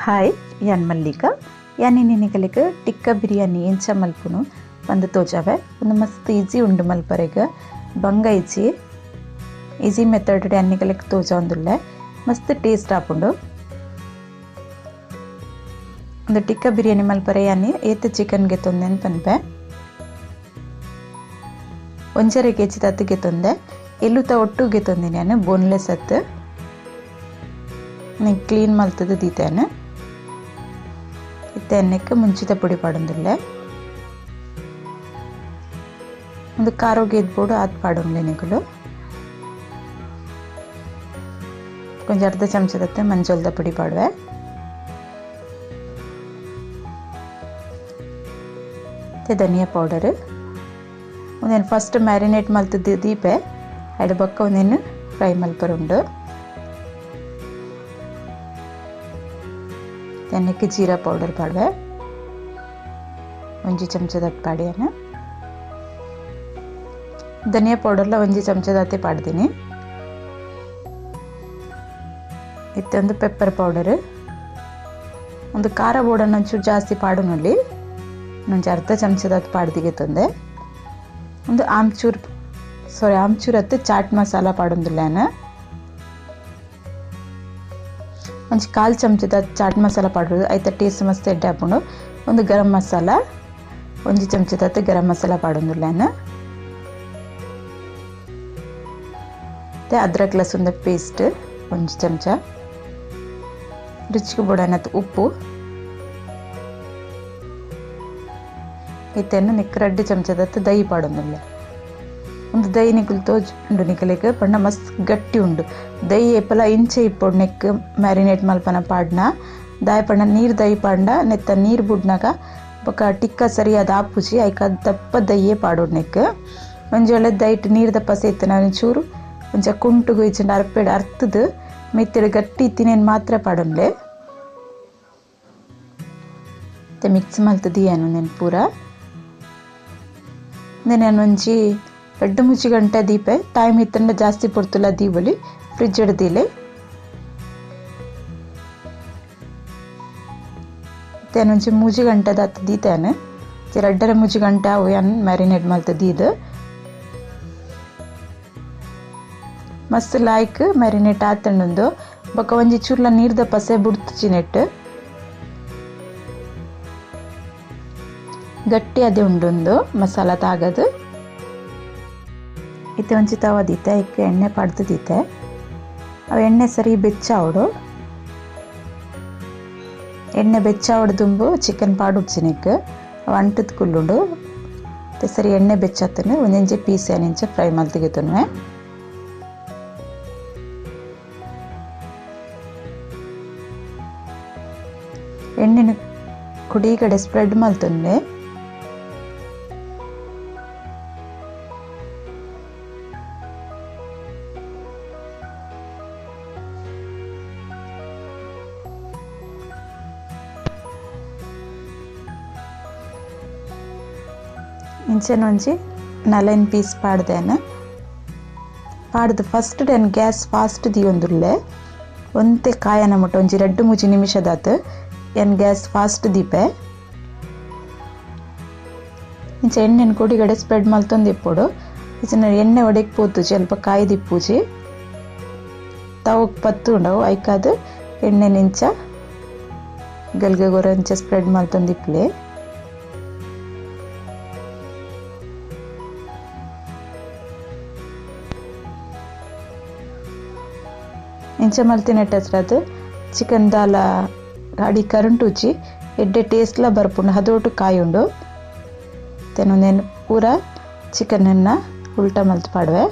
Hi ಯಾನ್ ಮಲ್ಲಿಕಾ ಯಾನಿ ನಿನಿಕಲಿಗೆ ಟಿಕ್ಕ ಬಿರಿಯಾನಿ ಎಂಚ ಮಲ್ಪುನು ಪಂದ್ ತೋಜಾವೆ ಒಂದು ಮಸ್ತ್ ಈಜಿ ಉಂಡು ಮಲ್ಪರೆಗ್ ಬಂಗ ಈಜಿ ಈಜಿ ಮೆಥಡ್ ಡ್ ಯಾನಿಕಲಿಗೆ ತೋಜಾವೊಂದುಲ್ಲೆ ಮಸ್ತ್ ಟೇಸ್ಟ್ ಆಪುಂಡು. ಒಂದು ಟಿಕ್ಕ ಬಿರಿಯಾನಿ ಮಲ್ಪರೆ ಯಾನಿ ಏತ್ ಚಿಕನ್ ಗೆತೊಂದೆನ್ ಪನ್ಪೆ 1.5 ಕೆಜಿ ತತ್ತು ಗೆತೊಂದೆ ಎಲ್ಲುತ ಒಟ್ಟು ಗೆತೊಂದಿನಿ ಯಾನ್ ಬೋನ್ಲೆಸ್ ಅತ್ತು ಕ್ಲೀನ್ ಮಲ್ತದ ದೀತೇನೆ. ಇತ್ತೆ ಎಣ್ಣೆಗೆ ಮುಂಚಿತ ಪುಡಿ ಪಾಡೊಂದುಲ್ಲೆ ಒಂದು ಖಾರೋಗೆ ಇದ್ಬೋಡು ಆತ್ ಪಾಡೊಂದುಲ್ಲೆ ನಿಕುಲು ಕೊಂಚ ಅರ್ಧ ಚಮಚದತ್ತೆ ಮಂಜೊಲ್ದ ಪುಡಿ ಪಾಡುವೆ. ಮತ್ತೆ ಧನಿಯಾ ಪೌಡರ್ ಒಂದೇನು ಫಸ್ಟ್ ಮ್ಯಾರಿನೇಟ್ ಮಲ್ತದ ದೀಪೆ ಅಡ್ ಬೊಕ್ಕ ಒಂದೇನು ಫ್ರೈ ಮಲ್ಪರುಂಡು. ಎಣ್ಣೆಗೆ ಜೀರಾ ಪೌಡರ್ ಪಾಡುವೆ 1 ಚಮಚದ ಪಾಡಿಯಾನ. ಧನಿಯಾ ಪೌಡರ್ಲ 1 ಚಮಚದಾತೆ ಪಾಡ್ತೀನಿ. ಇತ್ತೊಂದು ಪೆಪ್ಪರ್ ಪೌಡರ್ ಒಂದು ಖಾರ ಬೋಡನ್ನ ಒಂಚೂರು ಜಾಸ್ತಿ ಪಾಡುನಲ್ಲಿ ಒಂಜಿ ಅರ್ಧ ಚಮಚದಾತ್ ಪಾಡ್ದಿಗೆ ತಂದೆ. ಒಂದು ಆಮ್ಚೂರ್ ಸಾರಿ ಆಮ್ಚೂರ್ ಅತ್ತೆ ಚಾಟ್ ಮಸಾಲ ಪಾಡೊಂದುಲ್ಲಾನ ಒಂಜಿ ಕಾಲು ಚಮಚದ ಚಾಟ್ ಮಸಾಲ ಪಾಡೋದು ಐತ ಟೇಸ್ಟ್ ಮಸ್ತ್ ಎಡ್ಡೆ ಆಪುಂಡು. ಒಂದು ಗರಂ ಮಸಾಲ 1 ಚಮಚದ ಗರಂ ಮಸಾಲ ಪಾಡೊಂದುಲ್ಲಾನ. ಮತ್ತೆ ಅದ್ರಕ್ ಲಸುಂದ ಪೇಸ್ಟ್ 1 ಚಮಚ, ರುಚಿಗೆ ಬೋಡಾನತ್ ಉಪ್ಪು, ಇತ್ತೆನ್ನು ನಿಕ್ 2 ಚಮಚದತ್ತು ದಹಿ ಪಾಡೊಂದುಲ್ಲೆ. ಒಂದು ದಹಿ ನಿಕುಲು ತೋಜುಂಡು ನಿಕಲಿಗೆ ಪಂಡ ಮಸ್ತ್ ಗಟ್ಟಿ ಉಂಡು ದಹಿ ಏಪಲ ಇಂಚೆ ಇಪ್ಪೊಡು ನೆಕ್ ಮ್ಯಾರಿನೇಟ್ ಮಲ್ಪನ ಪಾಡ್ನ ದಾಯ ಪಂಡ ನೀರು ದಹಿ ಪಾಂಡ ನೆತ್ತ ನೀರು ಬುಡ್ನಾಗ ಬೊಕ ಟಿಕ್ಕ ಸರಿಯಾದ ಆಪುಜಿ ಐಕ ದಪ್ಪ ದಹಿಯೇ ಪಾಡೋಡು ನೆಕ್. ಒಂಜಿ ವೇಳೆ ದಹಿಟ್ ನೀರು ದಪ್ಪ ಸೇತನ ಚೂರು ಒಂಚ ಕುಂಟುಗು ಇಚ್ಚಂಡ ಅರ್ಪೆಡ್ ಅರ್ತದು ಮೆತ್ತಿಡು ಗಟ್ಟಿ ಇತ್ತಿನೇನು ಮಾತ್ರ ಪಾಡೊನ್ಲೆ. ಮತ್ತೆ ಮಿಕ್ಸ್ ಮಲ್ತದಿಯಾನು ನೆನ್ ಪೂರ నేను ಒಂಜಿ 2-3 ಗಂಟೆ ದೀಪೆ ಟೈಮ್ ಇತ್ತಂಡ ಜಾಸ್ತಿ ಪೊರ್ತುಲ ದೀವೊಲಿ ಫ್ರಿಜ್ ದೀಲೆ. ಒಂಜಿ 3 ಗಂಟೆ ದಾತ್ ದೀತೇನೆ 2.5-3 ಗಂಟೆ ಅವು ಯಾನ್ ಮ್ಯಾರಿನೇಟ್ ಮಲ್ತ ದೀದ್ ಮಸ್ತ್ ಲಾಯ್ಕ್ ಮ್ಯಾರಿನೇಟ್ ಆತಂಡುಂದು. ಬೊಕ ಒಂಜಿ ಚೂರ್ಲ ನೀರ್ದ ಪಸೆ ಬುಡ್ತುಚಿ ನೆಟ್ ಗಟ್ಟಿ ಅದೇ ಉಂಡುಂದು ಮಸಾಲ ತಾಗದು. ಇತ್ತೆ ಒಂಜಿ ತವ ದೀತೆ ಐಕ್ ಎಣ್ಣೆ ಪಾಡ್ದು ದೀತೆ ಅವು ಎಣ್ಣೆ ಸರಿ ಬೆಚ್ಚಾವಡು ಎಣ್ಣೆ ಬೆಚ್ಚಾವಡು ದುಂಬು ಚಿಕನ್ ಪಾಡುಡ್ಚಿನಿಕ್ ಅವು ಅಂಟದ ಕುಲ್ಲುಂಡು. ಸರಿ ಎಣ್ಣೆ ಬೆಚ್ಚಾತನೆ ಒಂದೊಂಜೆ ಪೀಸ್ ಏನಿಂಚ ಫ್ರೈ ಮಲ್ತಿಗೆತುನುವೆ. ಎಣ್ಣೆನ ಕುಡಿ ಕಡೆ ಸ್ಪ್ರೆಡ್ ಮಲ್ತುನ್ನೆ. ಇಂಚೆನ ಒಂಜಿ 4 ಪೀಸ್ ಪಾಡ್ದೇನೆ ಪಾಡ್ದು ಫಸ್ಟ್ ಡೇನ್ ಗ್ಯಾಸ್ ಫಾಸ್ಟ್ ದೀಯೊಂದುಲ್ಲೆ ಒಂತೆ ಕಾಯನ ಮುಟ್ಟ ಒಂಜಿ 2-3 ನಿಮಿಷದಾತ್ ಏನ್ ಗ್ಯಾಸ್ ಫಾಸ್ಟ್ ದೀಪೆ. ಇಂಚ ಎಣ್ಣೆನ ಕೊಡಿಗಡೆ ಸ್ಪ್ರೆಡ್ ಮಲ್ತೊಂದು ಇಪ್ಪೊಡು. ಇಂಚಿನ ಎಣ್ಣೆ ಒಡೆಗೆ ಪೋತುಜಿ ಅಲ್ಪ ಕಾಯಿ ದಿಪ್ಪುಜಿ ತವಕ್ ಪತ್ತು ಉಂಡವು ಐಕಾದ್ ಎಣ್ಣೆ ನಿಂಚ ಗಲ್ಗೆ ಗೊರ ಇಂಚ ಸ್ಪ್ರೆಡ್ ಮಲ್ತೊಂದು ಇಪ್ಪಲೆ. ಇಂಚ ಮಲ್ತಿನೆಟ್ಟದು ಚಿಕನ್ ದಾಲ ಅಡಿ ಕರಂಟುಚಿ ಎಡ್ಡೆ ಟೇಸ್ಟ್ಲ ಬರ್ಪುಂಡು ಹದೋಟು ಕಾಯಿ ಉಂಡು. ತೆನೊಂದೇನು ಪೂರ ಚಿಕನನ್ನು ಉಲ್ಟಾ ಮಲ್ತು ಪಾಡುವೆ.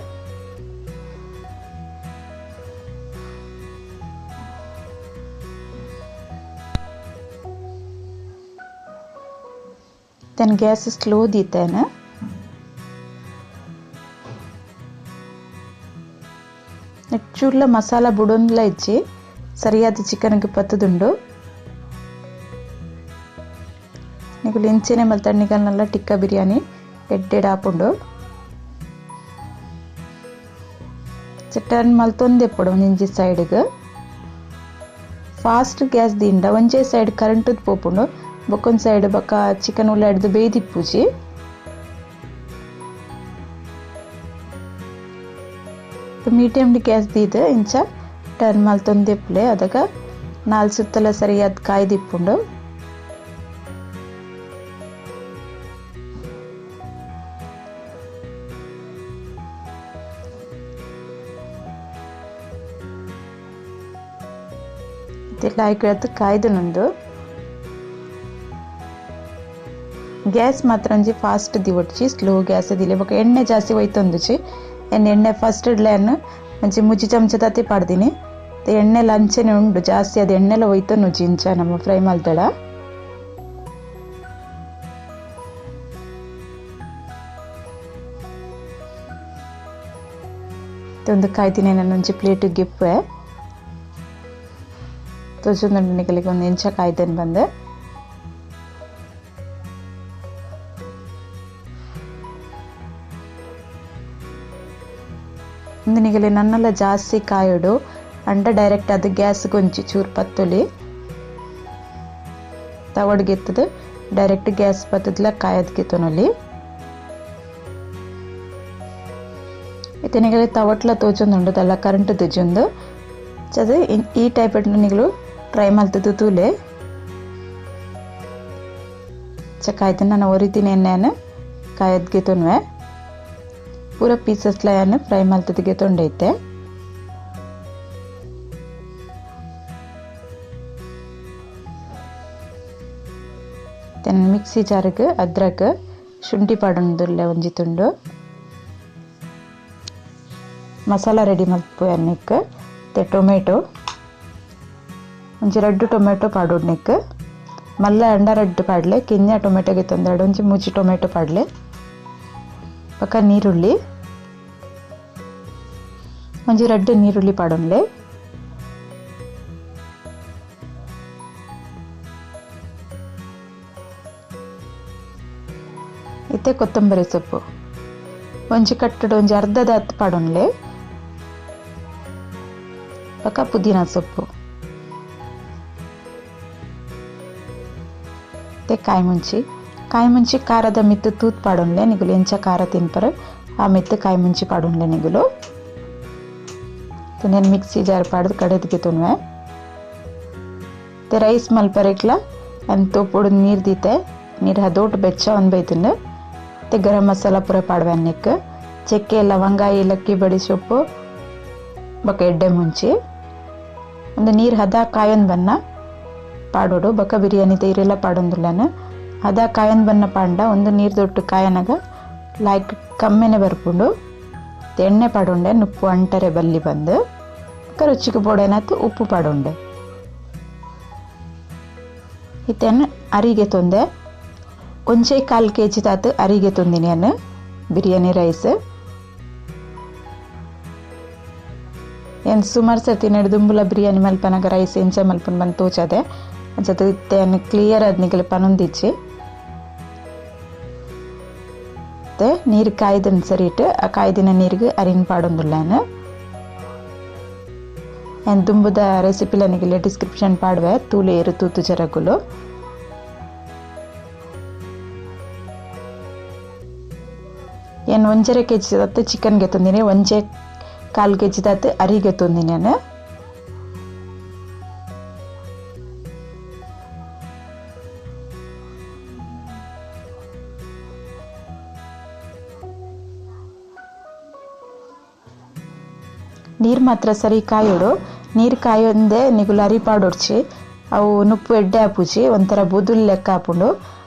ತೆನ್ ಗ್ಯಾಸ್ ಸ್ಲೋ ದೀತೇನೆ. ಚೂರ್ಲ ಮಸಾಲ ಬುಡೊಂದ್ಲ ಇಜ್ಜಿ ಸರಿಯಾದ ಚಿಕನ್ಗೆ ಪತ್ತದುಂಡು. ನಿಕುಲು ಇಂಚೆನೆ ಮಲ್ತಂಡ ನಿಕಲ್ನೆಲ್ಲ ಟಿಕ್ಕ ಬಿರಿಯಾನಿ ಎಡ್ಡೆಡ್ ಆಪುಂಡು. ಟರ್ನ್ ಮಲ್ತೊಂದೆ ಇಪ್ಪೊಡು ಒಂಜಿ ಸೈಡ್ಗ್ ಫಾಸ್ಟ್ ಗ್ಯಾಸ್ ದಿಂಡ ಒಂಜೇ ಸೈಡ್ ಕರೆಂಟ್ ಪೋಪುಂಡು ಬೊಕ್ಕೊಂದು ಸೈಡ್ ಬೊಕ್ಕ ಚಿಕನ್ ಉಳ್ಳಾಡ್ದು ಬೇಯ್ದಿಪ್ಪುಜಿ. ಮೀಡಿಯಂ ಗ್ಯಾಸ್ ದೀದ್ ಇಂಚ ಟರ್ನ್ ಮಲ್ತೊಂದಿಪ್ಪುಲೆ ಅದಗ ನಾಲ್ ಸುತ್ತಲ ಸರಿಯಾದ ಕಾಯ್ದಿಪ್ಪುಂಡು. ಲಾಯ್ಕ್ ಕಾಯ್ದನುಂಡು. ಗ್ಯಾಸ್ ಮಾತ್ರ ಒಂಜಿ ಫಾಸ್ಟ್ ದಿವೊಡ್ಚಿ ಸ್ಲೋ ಗ್ಯಾಸ್ ದಿಲೆ ಬೊಕ ಎಣ್ಣೆ ಜಾಸ್ತಿ ಒಯ್ತೊಂದುಚಿ. ಎಣ್ಣೆ ಫಸ್ಟ್ ಇಡ್ಲೆನ್ ಒಂಜಿ ಮುಜ್ಜಿ ಚಮಚ ತತ್ತಿ ಪಾಡ್ದಿನಿ. ಎಣ್ಣೆಲ ಅಂಚೆನೆ ಉಂಡು ಜಾಸ್ತಿ ಅದು ಎಣ್ಣೆಲ ಒಯ್ತೊನುಜಿ ಇಂಚ ನಮ್ಮ ಫ್ರೈ ಮಲ್ತಡ. ಒಂದು ಕಾಯ್ದಿನಿ ನಾನು ಒಂಜಿ ಪ್ಲೇಟ್ ಗಿಪ್ಪೆ ತೋಜೊಂದುಂಡು ನಿಕಲಿಗೆ ಒಂದು ಇಂಚ ಕಾಯ್ದೆನ್ ಬಂದೆ. ಒಂದು ನಿಗಲಿ ನನ್ನೆಲ್ಲ ಜಾಸ್ತಿ ಕಾಯೋಡು ಅಂಡ ಡೈರೆಕ್ಟ್ ಅದು ಗ್ಯಾಸ್ ಗೊಂಚಿ ಚೂರು ಪತ್ತೊಲಿ ತವಡ್ಗೆತ್ತದು ಡೈರೆಕ್ಟ್ ಗ್ಯಾಸ್ ಪತ್ತದಲ ಕಾಯದ್ಗೆ ತೊನೊಲಿ. ಇತ್ತೆ ನಿಗಲಿ ತವಟ್ಲ ತೋಜೊಂದುಂಡು ದಲ್ಲ ಕರೆಂಟ್ ತೋಜೊಂದು ಅದು ಈ ಟೈಪ್ ನಿಗಲು ಟ್ರೈ ಮಲ್ತದ್ದು ತೂಲೆ. ಚಕಾಯ್ತು ನಾನು ಒರಿತೀನಿ ಎಣ್ಣೆಯನ್ನು ಕಾಯದ್ಗೆ ತೊನ್ವೆ ಪೂರ ಪೀಸಸ್ ಲಯನ್ನು ಫ್ರೈ ಮಲ್ತದಿಗೆ ತೊಂಡೈತೆ. ಮಿಕ್ಸಿ ಜಾರಿಗೆ ಅದ್ರಕ್ ಶುಂಠಿ ಪಾಡೊಂದುಲ್ಲೆ ಒಂಜಿ ತುಂಡು ಮಸಾಲ ರೆಡಿ ಮಲ್ಪು ಅನ್ನಕ್ಕೆ. ಟೊಮೆಟೊ ಒಂಜಿ ರಡ್ಡು ಟೊಮೆಟೊ ಪಾಡೋಡ್ನೆಕ್ ಮಲ್ಲ ಅಂಡ ರಡ್ಡು ಪಾಡ್ಲೆ ಕಿನ್ಯ ಟೊಮೆಟೊಗೆ ತೊಂದರೆ ಒಂಜಿ ಮುಚ್ಚಿ ಟೊಮೆಟೊ ಪಾಡ್ಲೆ ಪಕ್ಕ ನೀರುಳ್ಳಿ ಒಂಜಿ ರಡ್ಡು ನೀರುಳ್ಳಿ ಪಾಡೊನ್ಲೆ. ಇತ್ತೆ ಕೊತ್ತಂಬರಿ ಸೊಪ್ಪು ಒಂಜಿ ಕಟ್ಟಡ ಒಂಜಿ ಅರ್ಧದ ಹತ್ತು ಪಾಡೊನ್ಲೆ ಪಕ್ಕ ಪುದೀನ ಸೊಪ್ಪು ಕಾಯಿ ಮುಂಚಿ. ಕಾಯಿ ಮುಂಚಿ ಖಾರದ ಮಿತ್ತು ತೂತ್ ಪಾಡೊನ್ಲೆ ನಿಗುಲು ಎಂಚ ಖಾರ ತಿನ್ಪರು ಆ ಮಿತ್ತು ಕಾಯಿ ಮುಂಚಿ ಪಾಡೊನ್ಲೆ ನಿಗುಲು. నేను ಮಿಕ್ಸಿ ಜಾರ್ ಪಾಡ್ದು ಕಡೆದಿಗೆ ತೊನ್ವೆ. ರೈಸ್ ಮಲ್ಪರೆಕ್ಲ ಅಂದ್ ತೋಪೊಡು ನೀರು ದೀತೆ ನೀರು ಹದೋಟು ಬೆಚ್ಚ ಒಂದು ಬೈತುಂಡು. ಮತ್ತೆ ಗರಂ ಮಸಾಲ ಪೂರ ಪಾಡ್ವೆ ಅನ್ನಕ್ಕೆ ಚಕ್ಕೆ ಲವಂಗ ಏಲಕ್ಕಿ ಬಡಿ ಸೊಪ್ಪು ಬೊಕ ಎಡ್ಡೆ ಮುಂಚಿ ಒಂದು ನೀರು ಹದ ಕಾಯೊಂದು ಬನ್ನ ಪಾಡೋಡು. ಬೊಕ ಬಿರಿಯಾನಿ ತೈರೆಲ್ಲ ಪಾಡೊಂದುಲ್ಲನ ಹದ ಕಾಯೊಂದು ಬನ್ನ ಪಾಂಡ ಒಂದು ನೀರು ದೊಟ್ಟು ಕಾಯನಾಗ ಲಾಯ್ಕ್ ಕಮ್ಮೆನೆ ಬರ್ಪುಂಡು. ಎಣ್ಣೆ ಪಾಡೊಂಡೆ ನುಪ್ಪು ಅಂಟರೆ ಬಲ್ಲಿ ಬಂದು ಬೊಕ ರುಚಿಗೆ ಬೋಡೇನಾತು ಉಪ್ಪು ಪಾಡೊಂಡೆ. ಇತ್ತೇನು ಅರಿಗೆ ತೊಂದೆ ಒಂಜೆ ಕಾಲು ಕೆ ಜಿ ತಾತು ಅರಿಗೆ ತೊಂದಿನಿ ನಾನು ಬಿರಿಯಾನಿ ರೈಸ್. ಏನು ಸುಮಾರು ಸರ್ತಿ ದುಂಬುಲ ಬಿರಿಯಾನಿ ಮಲ್ಪನಾಗ ರೈಸ್ ಎಂಚ ಮಲ್ಪನ್ ಬಂದು ತೋಚದೆ ಅಂಚ ಇತ್ತೆ ಕ್ಲಿಯರ್ ಆದ್ ನಿಗಲ ಪನೊಂದಿಚ್ಚಿ. ಮತ್ತೆ ನೀರು ಕಾಯ್ದನ್ ಸರಿ ಇಟ್ಟು ಆ ಕಾಯ್ದಿನ ನೀರಿಗೆ ಅರಿನ್ ಪಾಡೊಂದುಲ್ಲ ನಾನು. ದುಂಬುದ ರೆಸಿಪಿಲ ನಿಗಲ ಡಿಸ್ಕ್ರಿಪ್ಷನ್ ಪಾಡುವೆ ತೂಲೆ ಏರು ತೂತು ಜರಗುಲು. ಏನು 1.5 ಕೆಜಿ ತತ್ತು ಚಿಕನ್ಗೆ ತಂದಿನಿ, 1.25 ಕೆಜಿ ತತ್ತು ಅರಿಗೆ ತಂದಿನಿ ನಾನು. ನೀರು ಮಾತ್ರ ಸರಿ ಕಾಯೋಡು. ನೀರು ಕಾಯೊಂದೇ ನಿಗುಲು ಅರಿ ಪಾಡೊಡ್ಚಿ ಅವು ನುಪ್ಪು ಎಡ್ಡೆ ಆಪುಜಿ ಒಂಥರ ಬುದುಲ್ ಲೆಕ್ಕ ಆಪುಂಡು.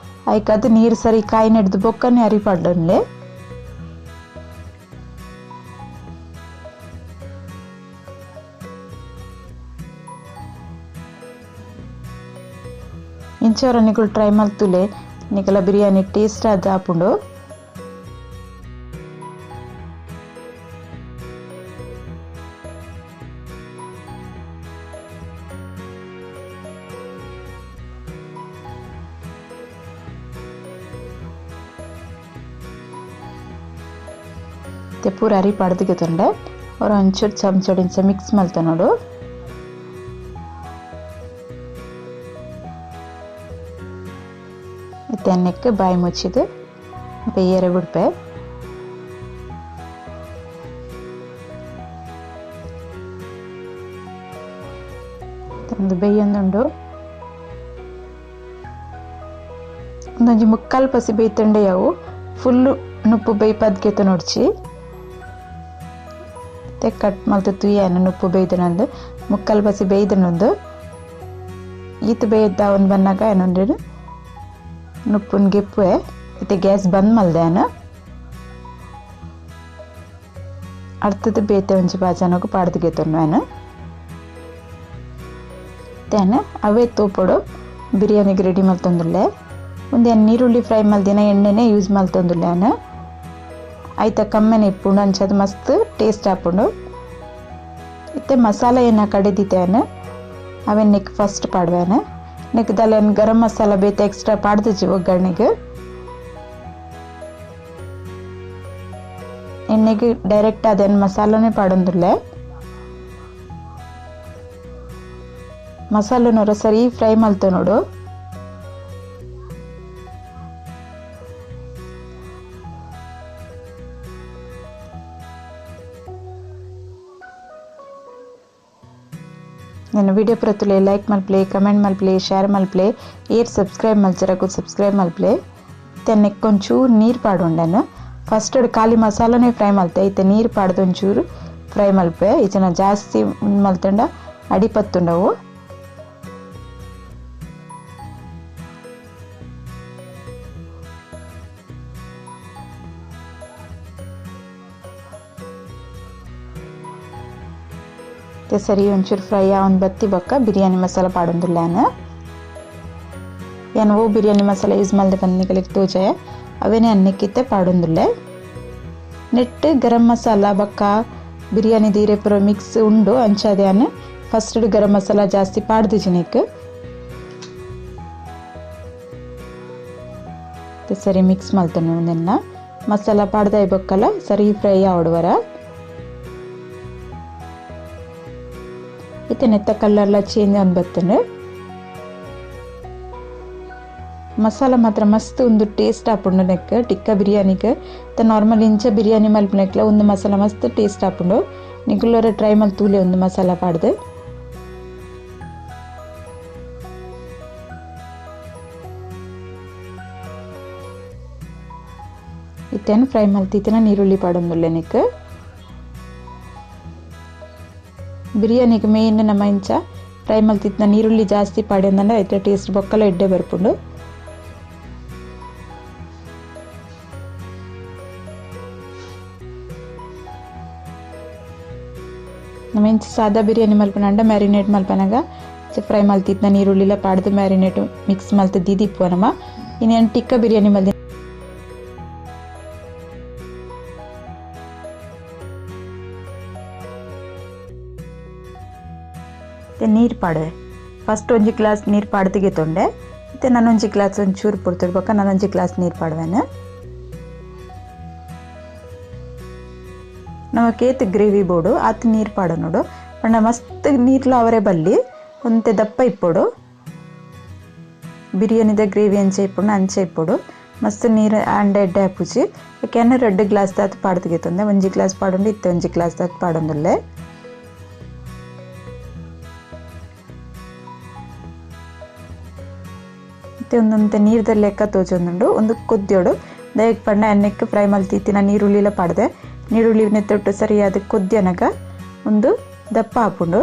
ಐಕದು ನೀರು ಸರಿ ಕಾಯಿ ನೆಡ್ದು ಬೊಕ್ಕನೆ ಅರಿ ಪಾಡೊನ್ಲೆ. ಇಂಚವರ ನಿಗುಲು ಟ್ರೈ ಮಲ್ತುಲೆ ನಿಗಲ ಬಿರಿಯಾನಿ ಟೇಸ್ಟ್ ಆದ್ ಆಪುಂಡು. ಪೂರ ಅರಿ ಪಾಡ್ದಿಗೆ ತೊಂಡೆ ಅವ್ರು ಒಂಚೂರು ಚಮಚ ಇಂಚ ಮಿಕ್ಸ್ ಮಲ್ತ ನೋಡು. ಎಣ್ಣೆಕ್ಕೆ ಬಾಯಿ ಮುಚ್ಚಿದು ಬೇಯರೆ ಬಿಡ್ಪೆ. ಒಂದು ಬೇಯೊಂದುಂಡು ಒಂದೊಂಜಿ ಮುಕ್ಕಾಲು ಪಸಿ ಬೇಯ್ತಂಡೆ ಯಾವು ಫುಲ್ಲು ನುಪ್ಪು ಬೇಯ್ಪದ್ಗೆತ ನೋಡ್ಚಿ ಮತ್ತೆ ಕಟ್ ಮಲ್ತು ತುಯ್ಯಾನ ನುಪ್ಪು ಬೇಯ್ದನಂದು ಮುಕ್ಕಾಲು ಪಸಿ ಬೇಯ್ದನೊಂದು ಈತ ಬೇಯ್ದ ಒಂದು ಬನ್ನಾಗ ಏನೊಂದು ನುಪ್ಪುನ್ ಗೆಪ್ಪುವೆ. ಇತ್ತೆ ಗ್ಯಾಸ್ ಬಂದ್ ಮಲ್ದೆ ಅರ್ಥದ ಬೇತೆ ಒಂಜಿ ಬಾಜನಗು ಪಾಡ್ದು ಗೆತ್ತೊನ್ನು ಏನು ತೇನೆ ಅವೇ ತೋಪೊಡು ಬಿರಿಯಾನಿಗೆ ರೆಡಿ ಮಲ್ತೊಂದುಲ್ಲೆ. ಒಂದು ನೀರುಳ್ಳಿ ಫ್ರೈ ಮಲ್ದಿನ ಎಣ್ಣೆನೆ ಯೂಸ್ ಮಲ್ತೊಂದುಲ್ಲೆ ಅನ್ನ ಆಯ್ತ ಕಮ್ಮೆನೆ ಇಪ್ಪುಂಡು ಅಂಚದ ಮಸ್ತ್ ಟೇಸ್ಟ್ ಆಪುಂಡು. ಇತ್ತೆ ಮಸಾಲ ಏನ ಕಡೆದಿತ್ತೇನೆ ಅವೇನು ನೆಕ್ ಫಸ್ಟ್ ಪಾಡ್ವೇನೆ ನೆಕ್ದಲ್ಲ ಏನು ಗರಂ ಮಸಾಲ ಬೇತೆ ಎಕ್ಸ್ಟ್ರಾ ಪಾಡ್ದಿಜ್ಜಿ ಒಗ್ಗರಣೆಗೆ. ಎಣ್ಣೆಗೆ ಡೈರೆಕ್ಟ್ ಅದೇನು ಮಸಾಲನೇ ಪಾಡೊಂದುಲ್ಲೆ. ಮಸಾಲನೂರ ಸರಿ ಫ್ರೈ ಮಲ್ತ ನೋಡು. ನನ್ನ ವಿಡಿಯೋ ಪ್ರತುಲೆ ಲೈಕ್ ಮಲ್ಪ್ಲೆ, ಕಮೆಂಟ್ ಮಲ್ಪ್ಲೆ, ಶೇರ್ ಮಲ್ಪ್ಲೆ, ಏರ್ ಸಬ್ಸ್ಕ್ರೈಬ್ ಮಲ್ಚರಕು ಸಬ್ಸ್ಕ್ರೈಬ್ ಮಲ್ಪ್ಲೆ. ತೆನ್ನೆ ಒಂಚೂರು ನೀರು ಪಾಡೊಂಡನು ಫಸ್ಟ್ ಖಾಲಿ ಮಸಾಲನೇ ಫ್ರೈ ಮಲ್ತೆ ಇತ್ತೆ ನೀರು ಪಾಡ್ದು ಒಂಚೂರು ಫ್ರೈ ಮಲ್ಪೆ ಈಚನ ಜಾಸ್ತಿ ಮಲ್ತಂಡ ಅಡಿಪತ್ತುಂಡವು. ಸರಿ ಒಂಚೂರು ಫ್ರೈ ಒಂದು ಬತ್ತಿ ಬೊಕ್ಕ ಬಿರಿಯಾನಿ ಮಸಾಲ ಪಾಡೊಂದುಲ್ಲಾನ ಏನು ಓ ಬಿರಿಯಾನಿ ಮಸಾಲ ಯೂಸ್ ಮಲ್ದೆ ಬಂದಿಗಳಿಗೆ ತೋಜೆ ಅವೇನೇ ಅನ್ನಕ್ಕಿತ್ತೆ ಪಾಡೊಂದುಲ್ಲೆ. ನೆಟ್ ಗರಂ ಮಸಾಲ ಬೊಕ್ಕ ಬಿರಿಯಾನಿ ದೀರೆ ಪೂರ ಮಿಕ್ಸ್ ಉಂಡು ಅಂಚಾದೆ ಅನ್ನ ಫಸ್ಟ್ ಗರಂ ಮಸಾಲ ಜಾಸ್ತಿ ಪಾಡ್ದಿಜಿನೆಕ್. ಸರಿ ಮಿಕ್ಸ್ ಮಲ್ತೊನ್ನು ಒಂದೆನ್ನ ಮಸಾಲ ಪಾಡ್ದಾಯಿ ಬೊಕ್ಕಲ ಸರಿ ಫ್ರೈ ಆವಡುವರ. ಇತ್ತೆ ನೆತ್ತ ಕಲರ್ಲ ಚೇಂಜ್ ಆನ್ ಬತ್ತುಂಡು. ಮಸಾಲ ಮಾತ್ರ ಮಸ್ತ್ ಒಂದು ಟೇಸ್ಟ್ ಆಪುಂಡು ನೆಕ್ ಟಿಕ್ಕ ಬಿರಿಯಾನಿಗೆ. ನಾರ್ಮಲ್ ಇಂಚ ಬಿರಿಯಾನಿ ಮಲ್ಪನೆಕ್ಲ ಒಂದು ಮಸಾಲ ಮಸ್ತ್ ಟೇಸ್ಟ್ ಆಪುಂಡು. ನಿಗುಲರ ಟ್ರೈ ಮಲ್ತೂಲೆ ಒಂದು ಮಸಾಲ ಪಾಡ್ದು. ಇತ್ತೇನು ಫ್ರೈ ಮಲ್ತಿತ್ತಿನ ನೀರುಳ್ಳಿ ಪಾಡೊಂದುಲ್ಲೆ ನೆಕ್. ಬಿರಿಯಾನಿಗೆ ಮೇನ್ ನಮ್ಮ ಇಂಚ ಫ್ರೈ ಮಲ್ತಿತ್ತಿನ ನೀರುಳ್ಳಿ ಜಾಸ್ತಿ ಪಾಡ್ಯಂದಂಡ ಐತೆ ಟೇಸ್ಟ್ ಬೊಕ್ಕಲ ಎಡ್ಡೆ ಬರ್ಪುಂಡು. ನಮ್ಮ ಇಂಚ ಸಾದಾ ಬಿರಿಯಾನಿ ಮಲ್ಪನಂಡ ಮ್ಯಾರಿನೇಟ್ ಮಲ್ಪನಾಗ ಫ್ರೈ ಮಲ್ತಿತ್ತಿನ ನೀರುಳ್ಳಿಲ ಪಾಡ್ದು ಮ್ಯಾರಿನೇಟ್ ಮಿಕ್ಸ್ ಮಲ್ತು ದೀದಿಪ್ಪು ನಮ್ಮ. ಇನ್ನೇನು ಟಿಕ್ಕ ಬಿರಿಯಾನಿ ಮಲ್ದಿ ನೀರು ಪಾಡುವೆ. ಫಸ್ಟ್ ಒಂಜಿ ಗ್ಲಾಸ್ ನೀರು ಪಾಡ್ದಿಗೆ ತೊಂಡೆ ಮತ್ತು ನಾನೊಂಜಿ ಗ್ಲಾಸ್ ಒಂಚೂರು ಪುಡ್ತಿಡ್ಬೇಕ ನಾನೊಂಜಿ ಗ್ಲಾಸ್ ನೀರು ಪಾಡುವೆನು. ನಮಕೇತ್ ಗ್ರೇವಿ ಬೋಡು ಆತ ನೀರು ಪಾಡು ನೋಡು ಪಂಡ ಮಸ್ತ್ ನೀರ್ಲ ಅವರೇ ಬಲ್ಲಿ ಒಂತೆ ದಪ್ಪ ಇಪ್ಪೊಡು. ಬಿರಿಯಾನಿದ ಗ್ರೇವಿ ಅಂಚೆ ಇಪ್ಪುಂಡು ಅಂಚೆ ಇಪ್ಪೊಡು ಮಸ್ತ್ ನೀರು ಅಂಡ ಎಡ್ಡೆ ಹಾಪುಜಿ. ಯಾಕೆಂದ್ರೆ 2 ಗ್ಲಾಸ್ ದಾತ್ ಪಾಡ್ದಿಗೆ ತೊಂದೆ ಒಂಜಿ ಗ್ಲಾಸ್ ಪಾಡೊಂಡು ಇತ್ತೆ ಒಂಜಿ ಗ್ಲಾಸ್ ದಾತ್ ಪಾಡೊಂದುಲ್ಲೆ. ಮತ್ತೆ ಒಂದೊಂತೆ ನೀರ್ದ ಲೆಕ್ಕ ತೋಜೊಂದುಂಡು ಒಂದು ಕೊದ್ಯೋಡು ದಯಕ್ ಪಂಡ ಎಣ್ಣೆಕ್ಕೆ ಫ್ರೈ ಮಲ್ತಿತ್ತಿನ ನೀರುಳ್ಳಿಲ ಪಾಡ್ದೆ ನೀರುಳ್ಳಿ ತೊಟ್ಟು ಸರಿಯಾದ ಕೊದ್ಯನಗ ಒಂದು ದಪ್ಪ ಹಾಪುಂಡು.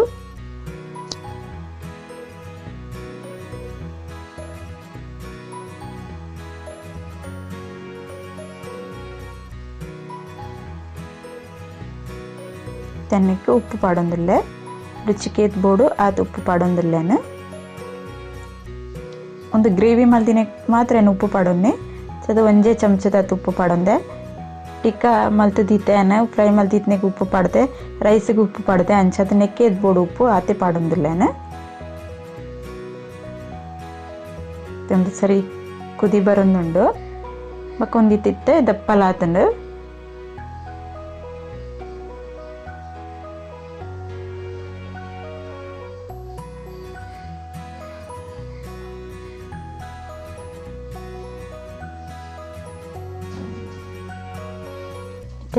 ತೆನ್ನಕ್ಕೆ ಉಪ್ಪು ಪಾಡೊಂದುಲ್ಲೆ ರುಚಿಕೇತ್ ಬೋಡು ಆತ ಉಪ್ಪು ಪಾಡೊಂದುಲ್ಲೇನು. ಒಂದು ಗ್ರೇವಿ ಮಲ್ದಿನ ಮಾತ್ರ ಏನು ಉಪ್ಪು ಪಾಡೊನ್ನೆ ಅದು ಒಂಜೇ ಚಮಚದ ಉಪ್ಪು ಪಾಡೊಂದೆ. ಟಿಕ್ಕ ಮಲ್ತದೀತೆ ಅನ್ನ ಫ್ರೈ ಮಲ್ತಿತ್ನೆಗೆ ಉಪ್ಪು ಪಾಡ್ದೆ ರೈಸ್ಗೆ ಉಪ್ಪು ಪಾಡ್ದೆ ಅಂಚದ ನೆಕ್ಕೆ ಬೋಡು ಉಪ್ಪು ಆತೆ ಪಾಡೊಂದುಲ್ಲೇನು. ಒಂದು ಸರಿ ಕುದಿ ಬರೊಂದುಂಡು ಬೊಕ್ಕ ದಪ್ಪಲಾತುಂಡು.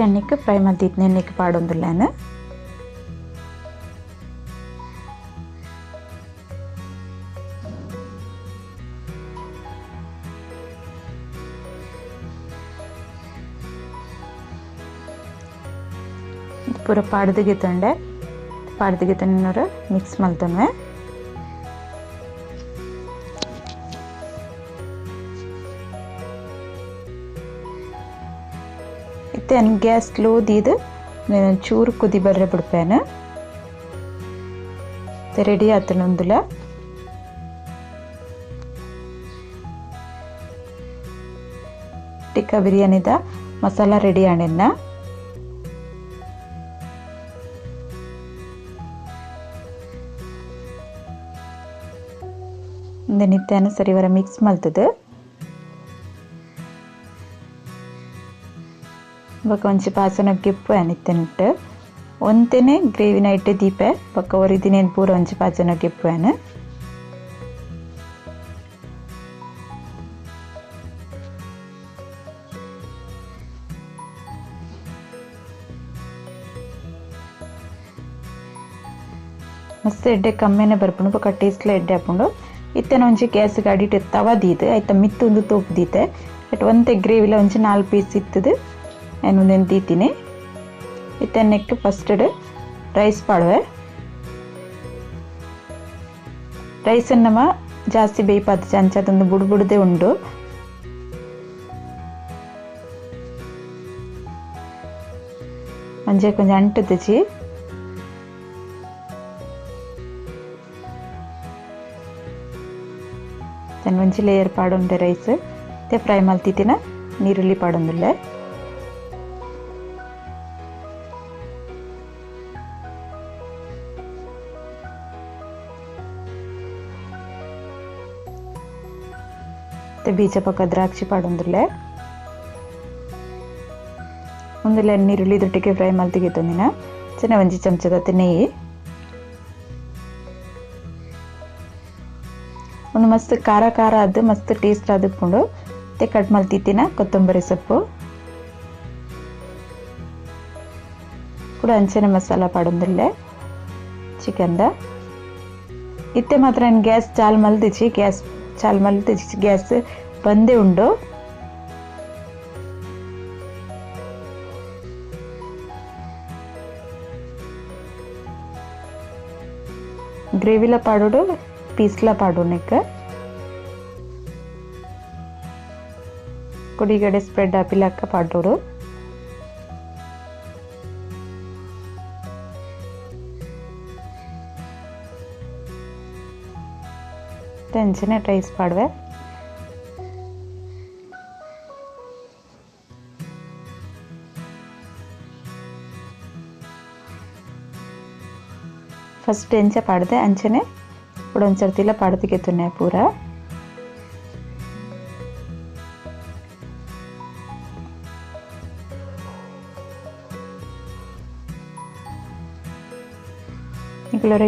ಎಣ್ಣೆಗೆ ಫ್ರೈ ಮಲ್ತಿತ್ನೆ ಎಣ್ಣೆಗೆ ಪಾಡೊಂದುಲ್ಲೇನು. ಪೂರ ಪಾಡ್ದಿಗೆ ತೊಂಡೆ ಪಾಡ್ದಿಗೆ ತೊಂಡೆ ಮಿಕ್ಸ್ ಮಲ್ತೊನ್ವೆ. ಇತ್ತೆ ಗ್ಯಾಸ್ ಸ್ಲೋ ದೀದು ಚೂರು ಕುದಿ ಬರ್ರೆ ಬಿಡ್ಪೇನು. ರೆಡಿ ಆತನೊಂದುಲ. ಟಿಕ್ಕಾ ಬಿರಿಯಾನಿದ ಮಸಾಲ ರೆಡಿ ಆണെನ್ನ. ನಿತ್ಯಾನ ಸರಿವರ ಮಿಕ್ಸ್ ಮಲ್ತದೆ. ಬೊಕ್ಕ ಒಂಜಿ ಪಾಸನ ಗಿಪ್ಪು ನಿತ್ಯನಿಟ್ಟು ಒಂತೆನೆ ಗ್ರೇವಿನ ಇಟ್ಟು ದೀಪೆ ಬೊಕ್ಕ ಒರಿದಿನೇನು ಪೂರ ಒಂಜಿ ಪಾಸನ ಗಿಪ್ಪು. ಮಸ್ತ್ ಎಡ್ಡೆ ಕಮ್ಮಿನೇ ಬರ್ಪುಂಡು ಬೊಕ್ಕ ಟೇಸ್ಟ್ಲ ಎಡ್ಡೆ ಹಾಪುಂಡು. ಇತ್ತೆನ ಒಂಜಿ ಗ್ಯಾಸ್ ಅಡಿಟ್ ತವ ದೀತೆ ಐತ ಮಿತ್ತು ಒಂದು ತೋಪು ದೀತೆ ಬಟ್ ಒಂತೆ ಗ್ರೇವಿಲ ಒಂಜಿ 4 ಪೀಸ್ ಇತ್ತದು ನಾನು ಒಂದೇನು ದೀತೀನಿ. ಇತ್ತೆ ನೆಕ್ ಫಸ್ಟ್ ರೈಸ್ ಪಾಡುವೆ. ರೈಸ್ ನಮ್ಮ ಜಾಸ್ತಿ ಬೇಯ್ಪಾದ ಅಂಚದೊಂದು ಬುಡು ಬುಡದೆ ಉಂಡು. ಮಂಜೆ ಕೊಂಚ ಅಂಟುದಿಜಿ. ಒಂಜಿ ಲೇಯರ್ ಪಾಡೊಂಡೆ ರೈಸ್ ಮತ್ತೆ ಫ್ರೈ ಮಲ್ತಿತ್ತಿನ ನೀರುಳ್ಳಿ ಪಾಡೊಂದುಲ್ಲೆ. ಮತ್ತೆ ಬೀಜ ಪಕ್ಕ ದ್ರಾಕ್ಷಿ ಪಾಡೊಂದುಲ್ಲೆ. ಒಂದುಲ್ಲೆ ನೀರುಳ್ಳಿ ದೊಟ್ಟಿಗೆ ಫ್ರೈ ಮಲ್ತಿಗೆತ್ತೊಂದಿನ ಚೆನ್ನ ಒಂಜಿ ಚಮಚದ ನೆಯ್ಯಿ. ಒಂದು ಮಸ್ತ್ ಖಾರ ಖಾರ ಅದು ಮಸ್ತ್ ಟೇಸ್ಟ್ ಆದಕೊಂಡು ಮತ್ತೆ ಕಟ್ ಮಲ್ತಿತ್ತಿನ ಕೊತ್ತಂಬರಿ ಸೊಪ್ಪು ಕೂಡ ಅಂಚನೆ ಮಸಾಲ ಪಾಡೊಂದುಲ್ಲೆ ಚಿಕನ್ದ. ಇತ್ತೆ ಮಾತ್ರ ನಾನು ಗ್ಯಾಸ್ ಚಾಲ್ ಮಲ್ದಿಚ್ಚಿ ಗ್ಯಾಸ್ ಚಾಲ್ ಮಲ್ದಿಚ್ಚಿ ಗ್ಯಾಸ್ ಬಂದೇ ಉಂಡು. ಗ್ರೇವಿಲ ಪಾಡೋಡು ಪೀಸ್ಲ ಪಾಡೋಣಕ್ಕೆ ಕೊಡಿಗಡೆ ಸ್ಪ್ರೆಡ್ ಆಪಿಲಕ್ಕ ಪಾಡೋಡು. ಅಂಚನೆ ರೈಸ್ ಪಾಡುವೆ. ಫಸ್ಟ್ ಎಂಚ ಪಾಡದೆ ಅಂಚನೆ ಒಂದ್ಸರ್ತಿಲ್ಲ ಪಾಡದಿಗೆ ಪೂರ.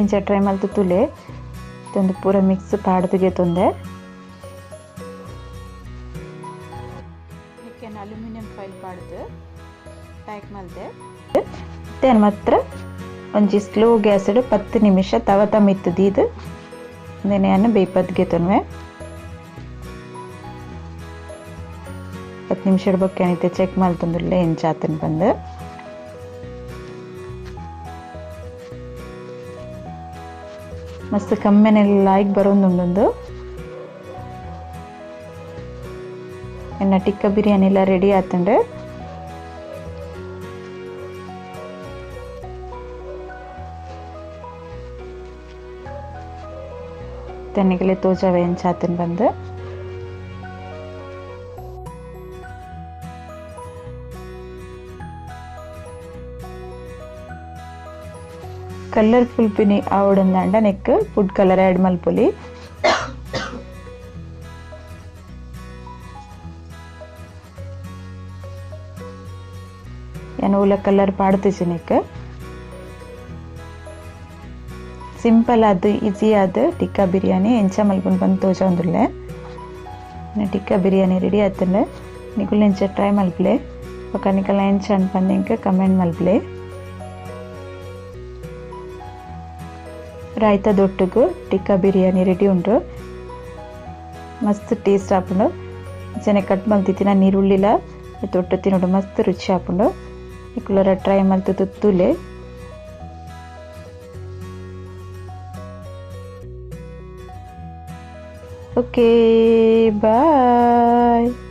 ಇಂಚ ಟ್ರೈ ಮಲ್ತು ತುಲೆ ಒಂದು ಪೂರ ಮಿಕ್ಸ್ ಪಾಡದಿಗೆ ತೊಂದೆ. ಅಲ್ಯೂಮಿನಿಯಂ ಫೈಲ್ ಪಾಡ್ದು ಪ್ಯಾಕ್ ಮಲ್ದೆ. ಮತ್ತೆ ಮಾತ್ರ ಒಂಜಿ ಸ್ಲೋ ಗ್ಯಾಸ್ 10 ನಿಮಿಷ ತವ ತಮ್ಮಿತ್ತದು ನೆನೆಯನ್ನು ಬೇಯ್ಪದ್ಗೆ ತೊನ್ವೆ. 10 ನಿಮಿಷ ಬೊಕ್ಕ ಏನೈತೆ ಚೆಕ್ ಮಲ್ತೊಂದುಲ್ಲೆ ಎಂಚಾತನ್ ಬಂದು. ಮಸ್ತ್ ಕಮ್ಮೆನೆಲ್ಲ ಲಾಯ್ಕ್ ಬರೋಂದುಂಡೊಂದು. ಎನ್ನ ಟಿಕ್ಕ ಬಿರಿಯಾನಿ ಎಲ್ಲ ರೆಡಿ ಆತಂಡು. ತನ್ನಿಗಲೆ ತೋಜಾವೆ ಎಂಚಾತನ್ ಬಂದು. ಕಲರ್ಫುಲ್ ಪಿನಿ ಆವಡಂದಾಂಡ ನೆಕ್ ಫುಡ್ ಕಲರ್ ಆ್ಯಡ್ ಮಲ್ಪೊಲಿ. ಯಾನ್ ಓಲ ಕಲರ್ ಪಾಡ್ತಿಜಿ ನೆಕ್. ಸಿಂಪಲ್ ಆದ್ ಈಸಿ ಆದ್ ಟಿಕ್ಕಾ ಬಿರಿಯಾನಿ ಎಂಚ ಮಲ್ಪುನು ಪಂದ್ ತೋಜೊಂದುಲ್ಲೆ. ಟಿಕ್ಕಾ ಬಿರಿಯಾನಿ ರೆಡಿ ಆತುಂಡು. ನಿಕುಲು ಎಂಚ ಟ್ರೈ ಮಲ್ಪುಲೆ. ಬೊಕ ನಿಕಲ್ನ ಎಂಚ ಪಂದ್ ಕಮೆಂಟ್ ಮಲ್ಪುಲೆ. ರಾಯ್ತ ದೊಟ್ಟುಗು ಟಿಕ್ಕಾ ಬಿರಿಯಾನಿ ರೆಡಿ ಉಂಡು. ಮಸ್ತ್ ಟೇಸ್ಟ್ ಆಪುಂಡು. ಅಂಚನೆ ಕಟ್ ಮಲ್ತಿತ್ತಿನ ನೀರುಳ್ಳಿಲ ತೊಟ್ಟು ತಿನ್ನೋಡು ಮಸ್ತ್ ರುಚಿ ಆಪುಂಡು. ನಿಕುಲರ ಟ್ರೈ ಮಲ್ತುದು ತೂಲೆ. Okay, bye.